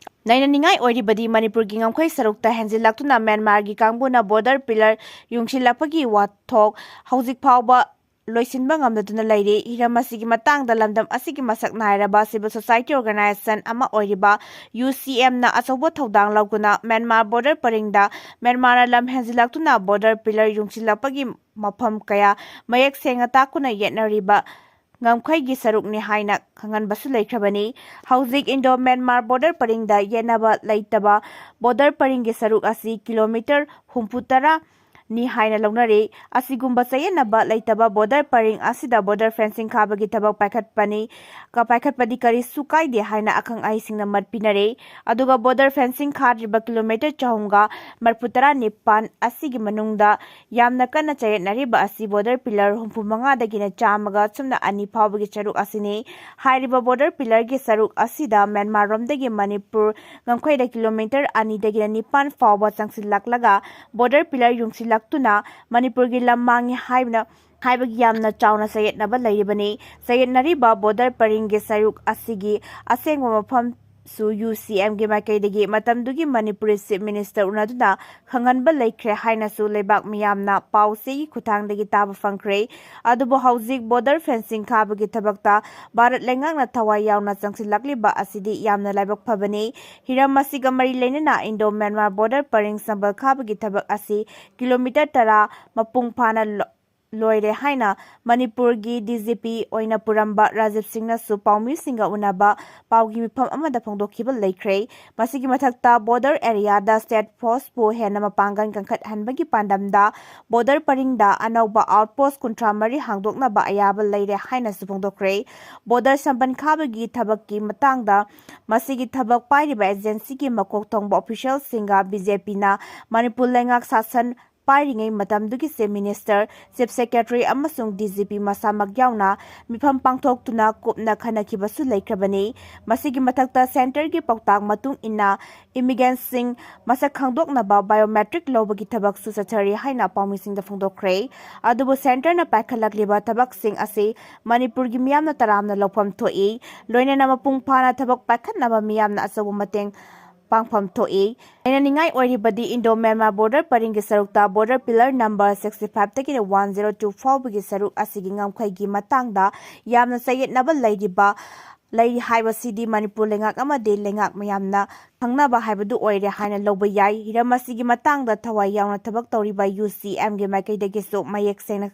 ꯅꯩꯅꯅꯤꯡꯉꯥꯏ ꯑꯣꯏꯔꯤꯕꯗꯤ ꯃꯅꯤꯄꯨꯔꯒꯤ ꯉꯝꯈꯩ ꯁꯔꯨꯛꯇ ꯍꯦꯟꯖꯤꯜꯂꯛꯇꯨꯅ ꯃ꯭ꯌꯥꯟꯃꯥꯔꯒꯤ ꯀꯥꯡꯕꯨꯅ ꯕꯣꯔꯗꯔ ꯄꯤꯂꯔ ꯌꯨꯡꯁꯤꯜꯂꯛꯄꯒꯤ ꯋꯥꯊꯣꯛ ꯍꯧꯖꯤꯛ ꯐꯥꯎꯕ ꯂꯣꯏꯁꯤꯟꯕ ꯉꯝꯗꯗꯨꯅ ꯂꯩꯔꯤ꯫ ꯍꯤꯔꯝ ꯑꯁꯤꯒꯤ ꯃꯇꯥꯡꯗ ꯂꯝꯗꯝ ꯑꯁꯤꯒꯤ ꯃꯁꯛ ꯅꯥꯏꯔꯕ ꯁꯤꯚꯤꯜ ꯁꯣꯁꯥꯏꯇꯤ ꯑꯣꯔꯒꯅꯥꯏꯖꯦꯁꯟ ꯑꯃ ꯑꯣꯏꯔꯤꯕ ꯌꯨ ꯁꯤ ꯑꯦꯝꯅ ꯑꯆꯧꯕ ꯊꯧꯗꯥꯡ ꯂꯧꯗꯨꯅ ꯃ꯭ꯌꯥꯟꯃꯥꯔ ꯕꯣꯔꯗꯔ ꯄꯔꯤꯡꯗ ꯃ꯭ꯌꯥꯟꯃꯥꯔꯅ ꯂꯝ ꯍꯦꯟꯖꯤꯜꯂꯛꯇꯨꯅ ꯕꯣꯔꯗꯔ ꯄꯤꯂꯔ ꯌꯨꯡꯁꯤꯜꯂꯛꯄꯒꯤ ꯃꯐꯝ ꯀꯌꯥ ꯃꯌꯦꯛ ꯁꯦꯡꯅ ꯇꯥꯛꯇꯨꯅ ꯌꯦꯠꯅꯔꯤꯕ ꯉꯝꯈꯩꯒꯤ ꯁꯔꯨꯛꯅꯤ ꯍꯥꯏꯅ ꯈꯪꯍꯟꯕꯁꯨ ꯂꯩꯈ꯭ꯔꯕꯅꯤ꯫ ꯍꯧꯖꯤꯛ ꯏꯟꯗꯣ ꯃ꯭ꯌꯥꯟꯃꯥꯔ ꯕꯣꯔꯗꯔ ꯄꯔꯤꯡꯗ ꯌꯦꯠꯅꯕ ꯂꯩꯇꯕ ꯕꯣꯔꯗꯔ ꯄꯔꯤꯡꯒꯤ ꯁꯔꯨꯛ ꯑꯁꯤ ꯀꯤꯂꯣꯃꯤꯇꯔ ꯍꯨꯝꯐꯨ ꯇꯔꯥ ꯅꯤ ꯍꯥꯏꯅ ꯂꯧꯅꯔꯤ꯫ ꯑꯁꯤꯒꯨꯝꯕ ꯆꯌꯦꯠꯅꯕ ꯂꯩꯇꯕ ꯕꯣꯔꯗꯔ ꯄꯔꯤꯡ ꯑꯁꯤꯗ ꯕꯣꯔꯗꯔ ꯐꯦꯟꯁꯤꯡ ꯈꯥꯕꯒꯤ ꯊꯕꯛ ꯄꯥꯏꯈꯠꯄꯅꯤ, ꯀ-, ꯄꯥꯏꯈꯠꯄꯗꯤ ꯀꯔꯤꯁꯨ ꯀꯥꯏꯗꯦ ꯍꯥꯏꯅ ꯑꯈꯪ ꯑꯍꯩꯁꯤꯡꯅ ꯃꯠ ꯄꯤꯅꯔꯤ꯫ ꯑꯗꯨꯒ ꯕꯣꯔꯗꯔ ꯐꯦꯟꯁꯤꯡ ꯈꯥꯗ꯭ꯔꯤꯕ ꯀꯤꯂꯣꯃꯤꯇꯔ ꯆꯍꯨꯝꯒ ꯃꯔꯤꯐꯨ ꯇꯔꯥ ꯅꯤꯄꯥꯟ ꯑꯁꯤꯒꯤ ꯃꯅꯨꯡꯗ ꯌꯥꯝꯅ ꯀꯟꯅ ꯆꯌꯦꯠꯅꯔꯤꯕ ꯑꯁꯤ ꯕꯣꯔꯗꯔ ꯄꯤꯂꯔ ꯍꯨꯝꯐꯨ ꯃꯉꯥꯗꯒꯤꯅ ꯆꯥꯝꯃꯒ ꯁꯨꯞꯅ ꯑꯅꯤ ꯐꯥꯎꯕꯒꯤ ꯁꯔꯨꯛ ꯑꯁꯤꯅꯤ꯫ ꯍꯥꯏꯔꯤꯕ ꯕꯣꯔꯗꯔ ꯄꯤꯂꯔꯒꯤ ꯁꯔꯨꯛ ꯑꯁꯤꯗ ꯃ꯭ꯌꯥꯟꯃꯥꯔꯔꯣꯝꯗꯒꯤ ꯃꯅꯤꯄꯨꯔ ꯉꯝꯈꯩꯗ ꯀꯤꯂꯣꯃꯤꯇꯔ ꯑꯅꯤꯗꯒꯤꯅ ꯅꯤꯄꯥꯟ ꯐꯥꯎꯕ ꯆꯪꯁꯤꯜꯂꯛꯂꯒ ꯕꯣꯔꯗꯔ ꯄꯤꯂꯔ ꯌꯨꯡꯁꯤꯜꯂꯛꯇꯨꯅ ꯃꯅꯤꯄꯨꯔꯒꯤ ꯂꯝ ꯃꯥꯡꯉꯤ ꯍꯥꯏꯕꯅ, ꯍꯥꯏꯕꯒꯤ ꯌꯥꯝꯅ ꯆꯥꯎꯅ ꯆꯌꯦꯠꯅꯕ ꯂꯩꯔꯤꯕꯅꯤ꯫ ꯆꯌꯦꯠꯅꯔꯤꯕ ꯕꯣꯔꯗꯔ ꯄꯔꯤꯡꯒꯤ ꯁꯔꯨꯛ ꯑꯁꯤꯒꯤ ꯑꯁꯦꯡꯕ ꯃꯐꯝ ꯁꯨ UCMꯒꯤ ꯃꯥꯏꯀꯩꯗꯒꯤ ꯃꯇꯝꯗꯨꯒꯤ ꯃꯅꯤꯄꯨꯔꯤ Chief Minister ꯎꯅꯗꯨꯅ ꯈꯪꯍꯟꯕ ꯂꯩꯈ꯭ꯔꯦ ꯍꯥꯏꯅꯁꯨ ꯂꯩꯕꯥꯛ ꯃꯤꯌꯥꯝꯅ ꯄꯥꯎ ꯆꯦꯒꯤ ꯈꯨꯠꯊꯥꯡꯗꯒꯤ ꯇꯥꯕ ꯐꯪꯈ꯭ꯔꯦ꯫ ꯑꯗꯨꯕꯨ ꯍꯧꯖꯤꯛ border fencing ꯈꯥꯕꯒꯤ ꯊꯕꯛꯇ ꯚꯥꯔꯠ ꯂꯩꯉꯥꯛꯅ ꯊꯋꯥꯏ ꯌꯥꯎꯅ ꯆꯪꯁꯤꯜꯂꯛꯂꯤꯕ ꯑꯁꯤꯗꯤ ꯌꯥꯝꯅ ꯂꯥꯏꯕꯛ ꯐꯕꯅꯤ꯫ ꯍꯤꯔꯝ ꯑꯁꯤꯒ ꯃꯔꯤ ꯂꯩꯅꯅ Indo-Myanmar border ꯄꯔꯤꯡ ꯁꯝꯕꯜ ꯈꯥꯕꯒꯤ ꯊꯕꯛ ꯑꯁꯤ ꯀꯤꯂꯣꯃꯤꯇꯔ ꯇꯔꯥ ꯃꯄꯨꯡ ꯐꯥꯅ ꯂꯣ-, ꯂꯣꯏꯔꯦ ꯍꯥꯏꯅ ꯃꯅꯤꯄꯨꯔꯒꯤ DGP ꯑꯣꯏꯅ ꯄꯨꯔꯝꯕ ꯔꯥꯖꯤꯕ ꯁꯤꯡꯅꯁꯨ ꯄꯥꯎꯃꯤꯁꯤꯡꯒ ꯎꯅꯕ ꯄꯥꯎꯒꯤ ꯃꯤꯐꯝ ꯑꯃꯗ ꯐꯣꯡꯗꯣꯛꯈꯤꯕ ꯂꯩꯈ꯭ꯔꯦ꯫ ꯃꯁꯤꯒꯤ ꯃꯊꯛꯇ border areaꯗ state forceꯄꯨ ꯍꯦꯟꯅ ꯃꯄꯥꯡꯒꯜ ꯀꯟꯈꯠꯍꯟꯕꯒꯤ ꯄꯥꯟꯗꯝꯗ border ꯄꯔꯤꯡꯗ ꯑꯅꯧꯕ outpost ꯀꯨꯟꯊ꯭ꯔꯥ ꯃꯔꯤ ꯍꯥꯡꯗꯣꯛꯅꯕ ꯑꯌꯥꯕ ꯂꯩꯔꯦ ꯍꯥꯏꯅꯁꯨ ꯐꯣꯡꯗꯣꯛꯈ꯭ꯔꯦ꯫ Border ꯁꯝꯕꯟ ꯈꯥꯕꯒꯤ ꯊꯕꯛꯀꯤ ꯃꯇꯥꯡꯗ ꯃꯁꯤꯒꯤ ꯊꯕꯛ ꯄꯥꯏꯔꯤꯕ agencyꯒꯤ ꯃꯀꯣꯛ ꯊꯣꯡꯕ officialꯁꯤꯡꯒ BJPꯅ ꯃꯅꯤꯄꯨꯔ ꯂꯩꯉꯥꯛ ꯁꯥꯁꯟ ꯄꯥꯏꯔꯤꯉꯩ ꯃꯇꯝꯗꯨꯒꯤ Chief Minister, Chief Secretary ꯑꯃꯁꯨꯡ DGP ꯃꯁꯥꯃꯛ ꯌꯥꯎꯅ ꯃꯤꯐꯝ ꯄꯥꯡꯊꯣꯛꯇꯨꯅ ꯀꯨꯞꯅ ꯈꯟꯅꯈꯤꯕꯁꯨ ꯂꯩꯈ꯭ꯔꯕꯅꯤ꯫ ꯃꯁꯤꯒꯤ ꯃꯊꯛꯇ centreꯒꯤ ꯄꯥꯎꯇꯥꯛ ꯃꯇꯨꯡ ꯏꯟꯅ immigrantꯁꯤꯡ ꯃꯁꯛ ꯈꯪꯗꯣꯛꯅꯕ biometric ꯂꯧꯕꯒꯤ ꯊꯕꯛꯁꯨ ꯆꯠꯊꯔꯤ ꯍꯥꯏꯅ ꯄꯥꯎꯃꯤꯁꯤꯡꯗ ꯐꯣꯡꯗꯣꯛꯈ꯭ꯔꯦ꯫ ꯑꯗꯨꯕꯨ centreꯅ ꯄꯥꯏꯈꯠꯂꯛꯂꯤꯕ ꯊꯕꯛꯁꯤꯡ ꯑꯁꯤ ꯃꯅꯤꯄꯨꯔꯒꯤ ꯃꯤꯌꯥꯝꯅ ꯇꯔꯥꯝꯅ ꯂꯧꯐꯝ ꯊꯣꯛꯏ꯫ ꯂꯣꯏꯅꯅ ꯃꯄꯨꯡ ꯐꯥꯅ ꯊꯕꯛ ꯄꯥꯏꯈꯠꯅꯕ ꯃꯤꯌꯥꯝꯅ ꯑꯆꯧꯕ ꯃꯇꯦꯡ ꯄꯥꯡꯐꯝ ꯊꯣꯛꯏ꯫ ꯍꯥꯏꯅꯅꯤꯡꯉꯥꯏ ꯑꯣꯏꯔꯤꯕꯗꯤ Indo-Myanmar border ꯄꯔꯤꯡꯒꯤ ꯁꯔꯨꯛꯇ border pillar number sixty fiveꯇꯒꯤꯅ one zero two ꯐꯥꯎꯕꯒꯤ ꯁꯔꯨꯛ ꯑꯁꯤꯒꯤ ꯉꯝꯈꯩꯒꯤ ꯃꯇꯥꯡꯗ ꯌꯥꯝꯅ ꯆꯌꯦꯠꯅꯕ ꯂꯩꯔꯤꯕ, ꯂꯩꯔꯤ ꯍꯥꯏꯕꯁꯤꯗꯤ ꯃꯅꯤꯄꯨꯔ ꯂꯩꯉꯥꯛ ꯑꯃꯗꯤ ꯂꯩꯉꯥꯛ ꯃꯌꯥꯝꯅ ꯈꯪꯅꯕ ꯍꯥꯏꯕꯗꯨ ꯑꯣꯏꯔꯦ ꯍꯥꯏꯅ ꯂꯧꯕ ꯌꯥꯏ꯫ ꯍꯤꯔꯝ ꯑꯁꯤꯒꯤ ꯃꯇꯥꯡꯗ ꯊꯋꯥꯏ ꯌꯥꯎꯅ ꯊꯕꯛ ꯇꯧꯔꯤꯕ UCMꯒꯤ ꯃꯥꯏꯀꯩꯗꯒꯤꯁꯨ ꯃꯌꯦꯛ ꯁꯦꯡꯅ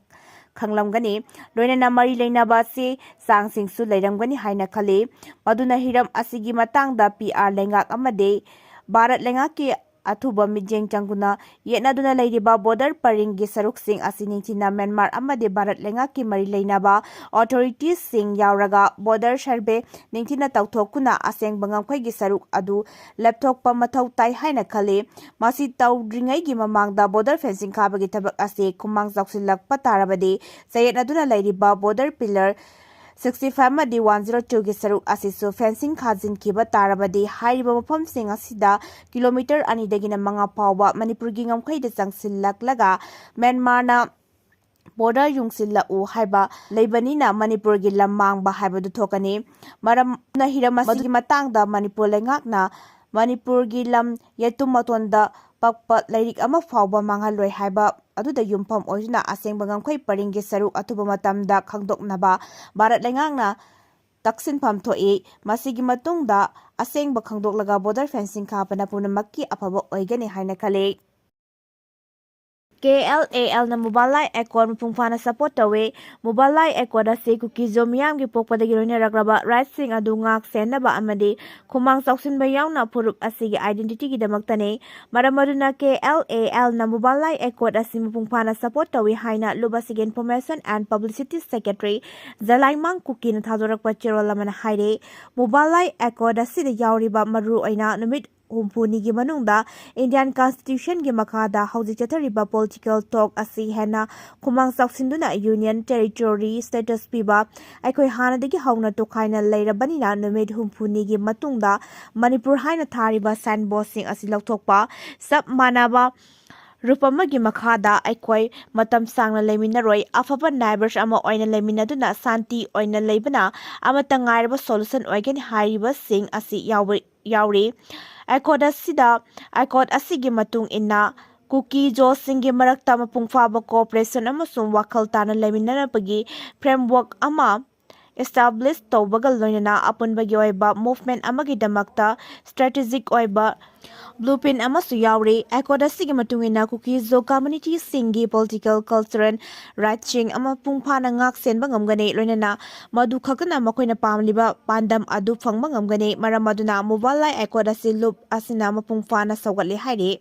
ꯈꯪꯂꯝꯒꯅꯤ꯫ ꯂꯣꯏꯅꯅ ꯃꯔꯤ ꯂꯩꯅꯕ ꯆꯦ ꯆꯥꯡꯁꯤꯡꯁꯨ ꯂꯩꯔꯝꯒꯅꯤ ꯍꯥꯏꯅ ꯈꯜꯂꯤ꯫ ꯃꯗꯨꯅ ꯍꯤꯔꯝ ꯑꯁꯤꯒꯤ ꯃꯇꯥꯡꯗ PR ꯂꯩꯉꯥꯛ ꯑꯃꯗꯤ ꯚꯥꯔꯠ ꯂꯩꯉꯥꯛꯀꯤ ꯑꯊꯨꯕ ꯃꯤꯠꯌꯦꯡ ꯆꯪꯗꯨꯅ ꯌꯦꯠꯅꯗꯨꯅ ꯂꯩꯔꯤꯕ border ꯄꯔꯤꯡꯒꯤ ꯁꯔꯨꯛꯁꯤꯡ ꯑꯁꯤ ꯅꯤꯡꯊꯤꯅ ꯃ꯭ꯌꯥꯟꯃꯥꯔ ꯑꯃꯗꯤ ꯚꯥꯔꯠ ꯂꯩꯉꯥꯛꯀꯤ ꯃꯔꯤ ꯂꯩꯅꯕ authoritiesꯁꯤꯡ ꯌꯥꯎꯔꯒ border survey ꯅꯤꯡꯊꯤꯅ ꯇꯧꯊꯣꯛꯇꯨꯅ ꯑꯁꯦꯡꯕ ꯉꯝꯈꯩꯒꯤ ꯁꯔꯨꯛ ꯑꯗꯨ ꯂꯦꯞꯊꯣꯛꯄ ꯃꯊꯧ ꯇꯥꯏ ꯍꯥꯏꯅ ꯈꯜꯂꯤ꯫ ꯃꯁꯤ ꯇꯧꯗ꯭ꯔꯤꯉꯩꯒꯤ ꯃꯃꯥꯡꯗ border fencing ꯈꯥꯕꯒꯤ ꯊꯕꯛ ꯑꯁꯤ ꯈꯨꯃꯥꯡ ꯆꯥꯎꯁꯤꯜꯂꯛꯄ ꯇꯥꯔꯕꯗꯤ ꯆꯌꯦꯠꯅꯗꯨꯅ ꯂꯩꯔꯤꯕ border pillar sixty five ꯑꯃꯗꯤ one zero twoꯒꯤ ꯁꯔꯨꯛ ꯑꯁꯤꯁꯨ fencing ꯈꯥꯖꯤꯟꯈꯤꯕ ꯇꯥꯔꯕꯗꯤ ꯍꯥꯏꯔꯤꯕ ꯃꯐꯝꯁꯤꯡ ꯑꯁꯤꯗ ꯀꯤꯂꯣꯃꯤꯇꯔ ꯑꯅꯤꯗꯒꯤꯅ ꯃꯉꯥ ꯐꯥꯎꯕ ꯃꯅꯤꯄꯨꯔꯒꯤ ꯉꯝꯈꯩꯗ ꯆꯪꯁꯤꯜꯂꯛꯂꯒ ꯃ꯭ꯌꯥꯟꯃꯥꯔꯅ border ꯌꯨꯡꯁꯤꯜꯂꯛꯎ ꯍꯥꯏꯕ ꯂꯩꯕꯅꯤꯅ ꯃꯅꯤꯄꯨꯔꯒꯤ ꯂꯝ ꯃꯥꯡꯕ ꯍꯥꯏꯕꯗꯨ ꯊꯣꯛꯀꯅꯤ꯫ ꯃꯔꯝꯅ ꯍꯤꯔꯝ ꯑꯁꯤꯒꯤ ꯃꯇꯥꯡꯗ ꯃꯅꯤꯄꯨꯔ ꯂꯩꯉꯥꯛꯅ ꯃꯅꯤꯄꯨꯔꯒꯤ ꯂꯝ ꯌꯦꯇꯨꯝ ꯃꯇꯣꯟꯗ ꯄꯛꯄ ꯂꯩꯔꯤꯛ ꯑꯃ ꯐꯥꯎꯕ ꯃꯥꯡꯍꯜꯂꯣꯏ ꯍꯥꯏꯕ ꯑꯗꯨꯗ ꯌꯨꯝꯐꯝ ꯑꯣꯏꯗꯨꯅ ꯑꯁꯦꯡꯕ ꯉꯝꯈꯩ ꯄꯔꯤꯡꯒꯤ ꯁꯔꯨꯛ ꯑꯊꯨꯕ ꯃꯇꯝꯗ ꯈꯪꯗꯣꯛꯅꯕ ꯚꯥꯔꯠ ꯂꯩꯉꯥꯛꯅ ꯇꯛꯁꯤꯟꯐꯝ ꯊꯣꯛꯏ꯫ ꯃꯁꯤꯒꯤ ꯃꯇꯨꯡꯗ ꯑꯁꯦꯡꯕ ꯈꯪꯗꯣꯛꯂꯒ border fencing ꯈꯥꯕꯅ ꯄꯨꯝꯅꯃꯛꯀꯤ ꯑꯐꯕ ꯑꯣꯏꯒꯅꯤ ꯍꯥꯏꯅ ꯈꯜꯂꯤ꯫ KLALꯅ Mubalai Accord ꯃꯄꯨꯡ ꯐꯥꯅ support ꯇꯧꯏ꯫ Mubalai Accord ꯑꯁꯤ ꯀꯨꯀꯤꯖꯣ ꯃꯤꯌꯥꯝꯒꯤ ꯄꯣꯛꯄꯗꯒꯤ ꯂꯣꯏꯅꯔꯛꯂꯕ rightꯁꯤꯡ ꯑꯗꯨ ꯉꯥꯛ ꯁꯦꯟꯅꯕ ꯑꯃꯗꯤ ꯈꯨꯃꯥꯡ ꯆꯥꯎꯁꯤꯟꯕ ꯌꯥꯎꯅ ꯐꯨꯔꯨꯞ ꯑꯁꯤꯒꯤ identityꯒꯤꯗꯃꯛꯇꯅꯤ꯫ ꯃꯔꯝ ꯑꯗꯨꯅ KLALꯅ Mubalai Accord ꯑꯁꯤ ꯃꯄꯨꯡ ꯐꯥꯅ support ꯇꯧꯏ ꯍꯥꯏꯅ ꯂꯨꯞ ꯑꯁꯤꯒꯤ Information and Publicity Secretary ꯖꯂꯥꯏꯃꯥꯡ ꯀꯨꯀꯤꯅ ꯊꯥꯗꯣꯔꯛꯄ ꯆꯦꯔꯣꯜ ꯑꯃꯅ ꯍꯥꯏꯔꯤ꯫ Mubalai Accord ꯑꯁꯤꯗ ꯌꯥꯎꯔꯤꯕ ꯃꯔꯨꯑꯣꯏꯅ ꯅꯨꯃꯤꯠ ꯍꯨꯝꯐꯨꯅꯤꯒꯤ ꯃꯅꯨꯡꯗ Indian Constitutionꯒꯤ ꯃꯈꯥꯗ ꯍꯧꯖꯤꯛ ꯆꯠꯊꯔꯤꯕ political talk ꯑꯁꯤ ꯍꯦꯟꯅ ꯈꯨꯃꯥꯡ ꯆꯥꯎꯁꯤꯟꯗꯨꯅ Union Territory status ꯄꯤꯕ ꯑꯩꯈꯣꯏ ꯍꯥꯟꯅꯗꯒꯤ ꯍꯧꯅ ꯇꯣꯈꯥꯏꯅ ꯂꯩꯔꯕꯅꯤꯅ ꯅꯨꯃꯤꯠ ꯍꯨꯝꯐꯨꯅꯤꯒꯤ ꯃꯇꯨꯡꯗ ꯃꯅꯤꯄꯨꯔ ꯍꯥꯏꯅ ꯊꯥꯔꯤꯕ signboardꯁꯤꯡ ꯑꯁꯤ ꯂꯧꯊꯣꯛꯄ, ꯆꯞ ꯃꯥꯟꯅꯕ roof ꯑꯃꯒꯤ ꯃꯈꯥꯗ ꯑꯩꯈꯣꯏ ꯃꯇꯝ ꯁꯥꯡꯅ ꯂꯩꯃꯤꯟꯅꯔꯣꯏ꯫ ꯑꯐꯕ neighbors ꯑꯃ ꯑꯣꯏꯅ ꯂꯩꯃꯤꯟꯅꯗꯨꯅ ꯁꯥꯟꯇꯤ ꯑꯣꯏꯅ ꯂꯩꯕꯅ ꯑꯃꯠꯇ ꯉꯥꯏꯔꯕ solution ꯑꯣꯏꯒꯅꯤ ꯍꯥꯏꯔꯤꯕꯁꯤꯡ ꯑꯁꯤ ꯌꯥꯎꯕ, ꯌꯥꯎꯔꯤ꯫ Accord ꯑꯁꯤꯗ, Accord ꯑꯁꯤꯒꯤ ꯃꯇꯨꯡ ꯏꯟꯅ ꯀꯨꯀꯤ ꯖꯣꯁꯤꯡꯒꯤ ꯃꯔꯛꯇ ꯃꯄꯨꯡ ꯐꯥꯕ cooperation ꯑꯃꯁꯨꯡ ꯋꯥꯈꯜ ꯇꯥꯅ ꯂꯩꯃꯤꯟꯅꯅꯕꯒꯤ framework ꯑꯃ establish ꯇꯧꯕꯒ ꯂꯣꯏꯅꯅ ꯑꯄꯨꯟꯕꯒꯤ ꯑꯣꯏꯕ movement ꯑꯃꯒꯤꯗꯃꯛꯇ strategic ꯑꯣꯏꯕ blueprint ꯑꯃꯁꯨ ꯌꯥꯎꯔꯤ꯫ Accord ꯑꯁꯤꯒꯤ ꯃꯇꯨꯡ ꯏꯟꯅ ꯀꯨꯀꯤ ꯖꯣ communityꯁꯤꯡꯒꯤ political, cultural rightsꯁꯤꯡ ꯑꯃ ꯃꯄꯨꯡ ꯐꯥꯅ ꯉꯥꯛ ꯁꯦꯟꯕ ꯉꯝꯒꯅꯤ, ꯂꯣꯏꯅꯅ ꯃꯗꯨ ꯈꯛꯇꯅ ꯃꯈꯣꯏꯅ ꯄꯥꯝꯂꯤꯕ ꯄꯥꯟꯗꯝ ꯑꯗꯨ ꯐꯪꯕ ꯉꯝꯒꯅꯤ꯫ ꯃꯔꯝ ꯑꯗꯨꯅ Mubalai Accord ꯑꯁꯤ ꯂꯨꯞ ꯑꯁꯤꯅ ꯃꯄꯨꯡ ꯐꯥꯅ ꯁꯧꯒꯠꯂꯤ ꯍꯥꯏꯔꯤ꯫